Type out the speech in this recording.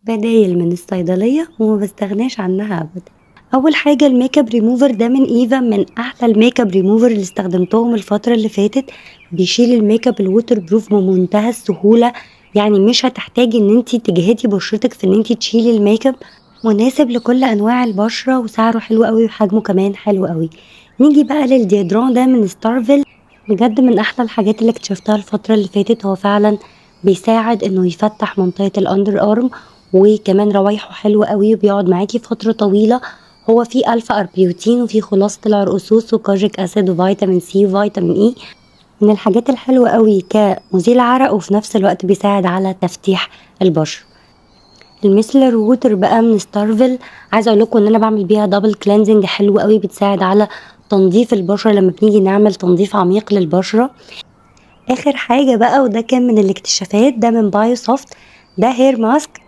بدايل من الصيدلية وما بستغناش عنها ابدا. اول حاجة الميك اب ريموفر ده من ايفا، من احلى الميك اب ريموفر اللي استخدمتهم الفترة اللي فاتت. بيشيل ال makeup ال waterproof بمنتهى السهولة، يعني مش هتحتاجي ان انتي تجهدي بشرتك في ان انتي تشيلي الميك اب. مناسب لكل انواع البشرة وسعره حلو قوي وحجمه كمان حلو قوي. نيجي بقى لل deodorant ده من ستارفيل، بجد من احلى الحاجات اللي اكتشفتها الفترة اللي فاتت. هو فعلا بيساعد انه يفتح منطقة ال underarm، وكمان روايحه حلوة قوي وبيقعد معاكي فترة طويلة. هو فيه alpha arbutin وفيه خلاصة العرقسوس و kojic acid وفيتامين C وفيتامين E. من الحاجات الحلوة قوي كمزيل عرق، وفي نفس الوقت بيساعد على تفتيح البشرة. ال micellar water بقى من ستارفيل، عايزه اقول لكم ان انا بعمل بيها double cleansing حلو قوي، بتساعد على تنظيف البشرة لما بنيجي نعمل تنظيف عميق للبشره. اخر حاجة بقى، وده كان من الاكتشافات، ده من بايوسوفت، ده hair mask.